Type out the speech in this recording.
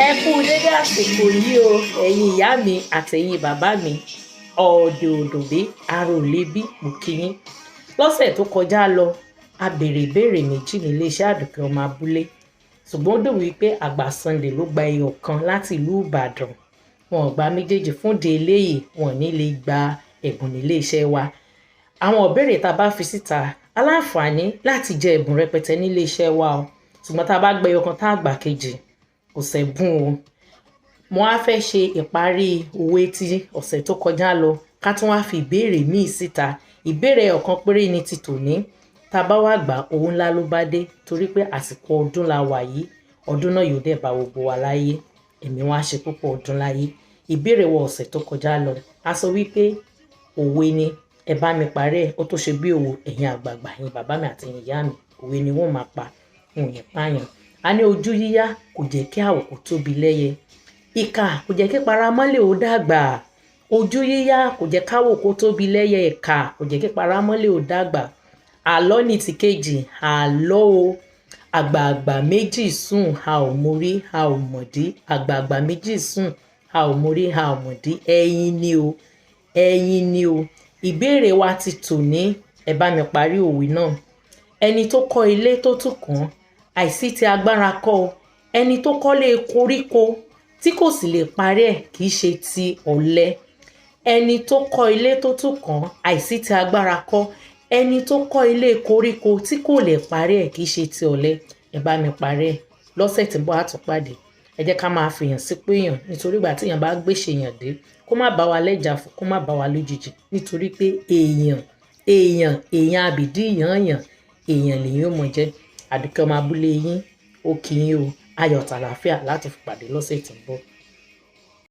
Ẹ kú dédé àsìkò yìí o, ẹ̀yin ìyá mi àtẹ̀yin bàbá mi. Ọ̀dẹ̀ òdòbí ara ò lè bí, mo kí yín. Lọ́sẹ̀ tó kọjá lọ, a béèrè ìbéèrè méjì nílé iṣẹ́ Àdùkẹ́ Ọmọ Abúlé, ṣùgbọ́n ó dùn wípé Àgbà Sunday ló gba ẹyọ kan láti ìlú Ìbàdàn. Wọn ò gba méjèèjì. Fún de eléyìí, wọn ò ní lè gba ẹ̀bùn nílé iṣẹ́ wa. Àwọn ìbéèrè tá a bá fi síta, aláǹfààní láti jẹ ẹ̀bùn rẹpẹtẹ nílé iṣẹ́ wa o, ṣùgbọ́n tá a bá gbé ẹyọ kan tá a gbà kejì, kò sẹ́bùn o. Mo á fẹ́ ṣe ìparí òwe tí ọ̀sẹ̀ tó kọjá lọ, ká tún wá fi ìbéèrè míì síta. Ìbéèrè ọ̀kan péré ni ti tòní. Tá a bá wá gbà, owó ńlá ló bá dé, torí pé àsìkò ọdún la wà yìí. Ọdún náà yóò dẹ̀ bá gbogbo wa láyé, ẹ̀mí wa ṣe púpọ̀ ọdún láyé. Ìbéèrè wọ ọ̀sẹ̀ tó kọjá lọ, a sọ wípé òwe ni, ẹ bá mi parí ẹ̀. Ó tó ṣe bí òwò, ẹ̀yin àgbààgbà, ẹ̀yin bàbá mi àti ẹ̀yin ìyá mi, òwe ni wọ́n máa pa, wọn ò ní pààyàn. A ní ojú yíyá kò jẹ́ kí àwòkù tóbi lẹ́yẹ, ìkà kò jẹ́ kí paramọ́lẹ̀ ó dàgbà. Ojú yíyá kò jẹ́ káwòkó tóbi lẹ́yẹ, ìkà kò jẹ́ kí paramọ́lẹ̀ ó dàgbà. Àlọ́ ní ti kejì, àlọ́ o. Àgbààgbà méjì sùn, a ò mórí a ò mọ̀dí. Àgbààgbà méjì sùn, a ò mórí a ò mọ̀dí. Ẹyin ni o, ẹyin ni o. Ìbéèrè wa ti tòní, ẹ bá mi parí òwe náà. Ẹni tó kọ́ ilé tó tún kàn, àìsí ti agbára kọ́ o. Ẹni tó kọ́lé koríko tí kò sì lè parí ẹ̀, kì í ṣe ti ọ̀lẹ. Ẹni tó kọ́ ilé tó tún kàn, àìsí ti agbára kọ́. Ẹni tó kọ́ ilé koríko tí kò lè parí ẹ̀, kì í ṣe ti ọ̀lẹ. Ẹ bá mi parí ẹ̀. Lọ́sẹ̀ tí ń bọ̀, á tún pàdé. Ẹ jẹ́ ká máa fèèyàn sípò èèyàn, nítorí ìgbà tí èèyàn bá gbéṣe èèyàn dé, kó má bá wa lẹ́jà fún, kó má bá wa lójijì, nítorí pé èèyàn, èèyàn, èèyàn àbìdí yànyàn, èèyàn lèyìn ó mọ̀ jẹ́. Àdùkẹ́ Ọmọ Abúlé yín ó kí yín o. Ayọ̀ tàlàáfíà láti fi pàdé lọ́sẹ̀ tí ń bọ̀.